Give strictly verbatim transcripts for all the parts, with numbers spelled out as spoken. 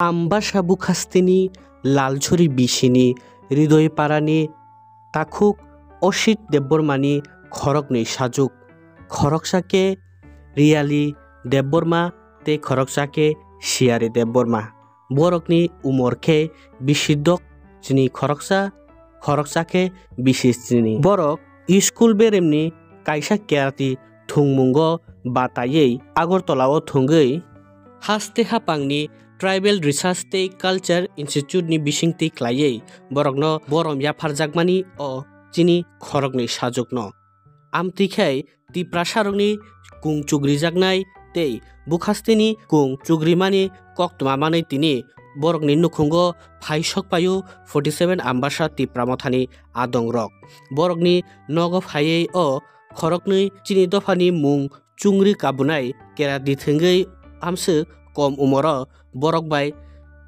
Ambasa bukhastini Lalsuri bisini Ridoi parani takhuk Osit Debbarmani khoroknwi sajuk, khoroksa khe Riyali Debbarma tei khoroksa khe Siyari Debbarma. Borokni umor khe bisi dok chini khoroksa, khoroksa khe bisi chini. Borok school beremni kaisa karate thwngmungo bataiwi Agartala o thwngwi haste haphangni Tribal Research tei Culture Institute ni bisingtwi khlaiwi borokno borom yapharjakmani o chini khoroknwi sajwkno. Amtwi khe Tiprasarokni kung chugrijaknai tei bukhastini kung chugrimani koktwma manwi tini borokni nukhungo phai sokpaio forty seven Ambasa Tipra Mothani adongrok. Borokni nogo phaiwi o khoroknwi chini dophani mung chungri kabunai kera di thwngwi amswk kom umoro borok bai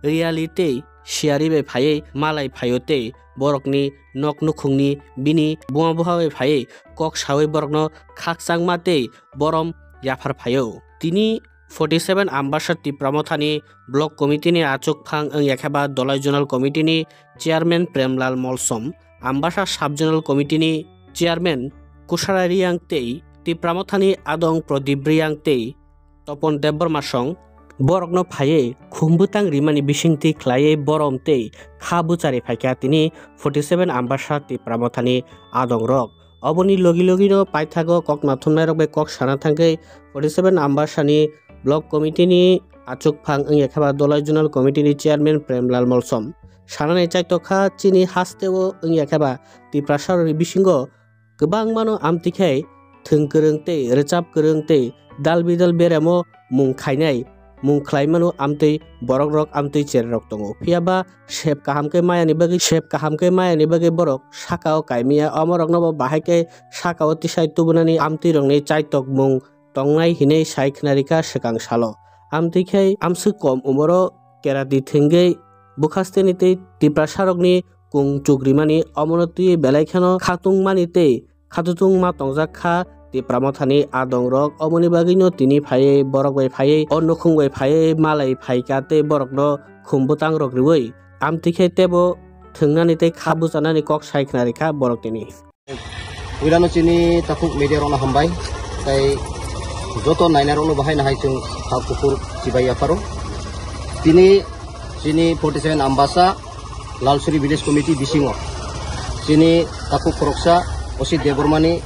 Riyali tei Siyari bai phaiwi malai phaio tei borokni nok nukhungni bini buma bupha bai phaiwi kok sawi borokno khakchangma tei borom yaphar phaio. Tini forty seven Ambasa Tipra Mothani Block Committee ni achuk phang wngya khe ba Dolai Zonal Committee ni Chairman Premlal Molsom, Ambasa Sub Zonal Committee ni Chairman Kusara Riyang tei Tipra Mothani adong Pradip Riyang tei Topon Debbarma song borokno phaiwi khumbwtang rimani bisingtwi khlaiwi borom tei kha bwchari phaikha tini forty seven Ambasa Tipra Mothani adongrok. Oboni logi logino paithago kok nathumnairok bai kok sana thangwi forty seven Ambasani Block Committee ni achuk phang wngya khe ba Dolai Zonal Committee ni Chairman Premlal Molsom sanani chaitokha chini hasteo wngya khe ba Tiprasarokni bisingo kwbangmano amtwi khe thwng kwrwng tei rwchap kwrwng tei dal bidal beremo mung khainai, mung khlai mano amtwi borokrok amtwi chererok tongo. Phiya ba sep kaham khe mayani bagwi, sep kaham khe mayani bagwi borok sakao kaimiya, omorokno bo bahai khe sakao tisai tubunani amtwirokni chaitokmung tongnai hinwi sai khna rikha swkang salo. Amtwi khe amswk kom umoro kerati thwngwi bukhasteni tei Tiprasarokni kung chugrimani omono twiwi belai kheno khatungmani tei khatutungma tongjak kha Tipra Mothani adongrok. Omoni bagwino tini phaiwi borok bai phaiwi o nukhung bai phaiwi malai phaikha tei borokno khum bwtangrok riwi amtwi khe tebo thwngnani tei kha bwchanani kok sai khna rikha borok tini. Wirano chini takhuk media rokno hambai, tei joto nainai rokno bahai nahai chwng ha kuphur chibai yapharo. Tini chini forty seven Ambasa Lalsuri Village Committee bisingo chini takhuk khoroksa Osit Debbarmani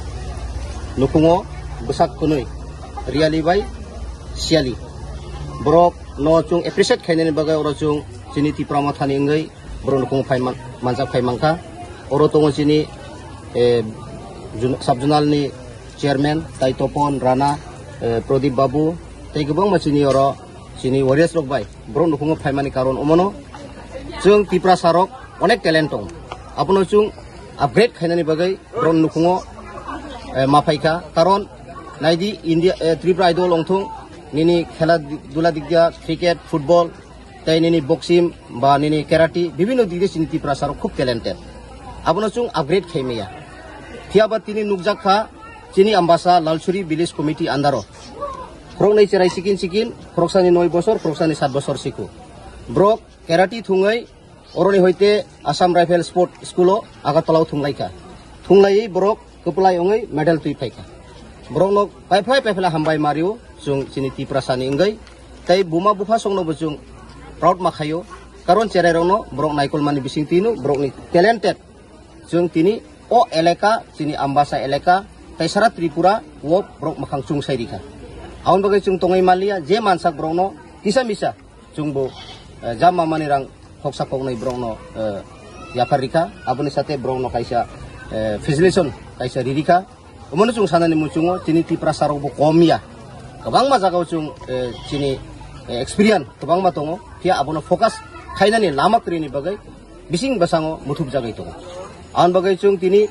nukhungo bwsak kwnwi Riyali bai Siyali. Borok no chwng appreciate khainani bagwi oro chwng chini Tipra Mothani wngwi borok nukhungo phai man-, manjak phai mankha. Oro tongo chini, eh, jun-, sub zonal ni chairman, tai Topon Rana, eh, Pradip Babu, tei kwbangma chini oro chini warriors rok bai borok nukhungo phaimani karon omono chwng Tiprasa rok onek talent tongo. Abono chwng upgrade khainani bagwi borok nukhungo, eh, ma phaikha. Karon naidi India, eh, Tripura Idol ongthung, nini khela di-, dula dikya, cricket, football, tei nini boxing ba nini karate, bibhinno dikde chini Tiprasa rok khub talented. Abono chwng upgrade khai maya. Phiya ba tini nukjak kha chini Ambasa Lalsuri Village Committee under o. Khoroknwi cherai chikin chikin, khoroksani noi bosor, khoroksani sat bosor siku. Borok karate thungwi oroni hoite Assam Rifle Sport School o Agartala o thunglaikha. Thunglaiwi borok kwplai wngwi medal twi phaikha. Borokno paiphlai paiphlai hambai mario chwng chini Tiprasani wngwi. Tei buma bupha songno bo chwng proud ma khaio. Karon cherai rokno borok naikolmani bising twino borokni talented chwng tini o elaka chini Ambasa elaka tei sara Tripura o borok mwkhang chungsai rikha. Aboni bagwi chwng tongwi manliya je mansak borokno kisa misa chwngbo, eh, jama mani rang khoksa koknwi borokno, eh, yaphar rikha, aboni sate borokno kaisa, eh, facilitation kaisa ririkha. Omono chwng sanani muchungo chini Tiprasa rokbo kom ya. Kwbangma jagao chwng, eh, chini, eh, experience kwbangma tongo, phiya abono focus khainani lama kwrwini bagwi bising bwsango muthubjagwi tongo. Aboni bagwi chwng tini,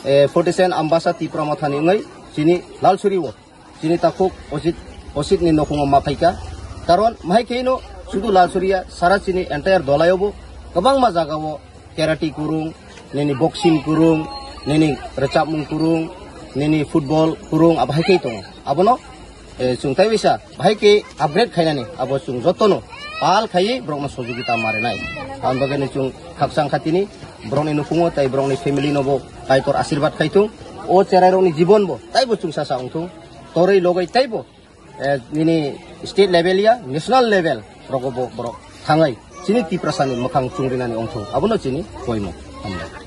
eh, forty seven Ambasa Tipra Mothani wngwi chini Lalsuri o chini takhuk Osit, Osit ni nokhungo ma phaikha. Karon mahai khe no sudu Lalsuri ya, sara chini entire Dolai o bo kwbangma jaga o karate kurung, nini boxing kurung, nini rwchapmung kurung, nini football kurung, abo hai khe tongo. Abono, eh, chwng tai bisa bahai khe upgrade khainani abo chwng jotono pal khaiwi borokno sojogita ma rwnai. Ang bagwi chwng khakchang kha tini borokni nukhungo tei borokni family no bo Kaitor asirwad khai thung. O cherai rokni jibon bo taibo chwngsa sa wng thung. Torwi logoi teibo, eh, nini state level ya, national level rogo bo borok thangwi chini Tiprasani mwkhang chungrinani wng thung. Abono chini koimung. Hambai.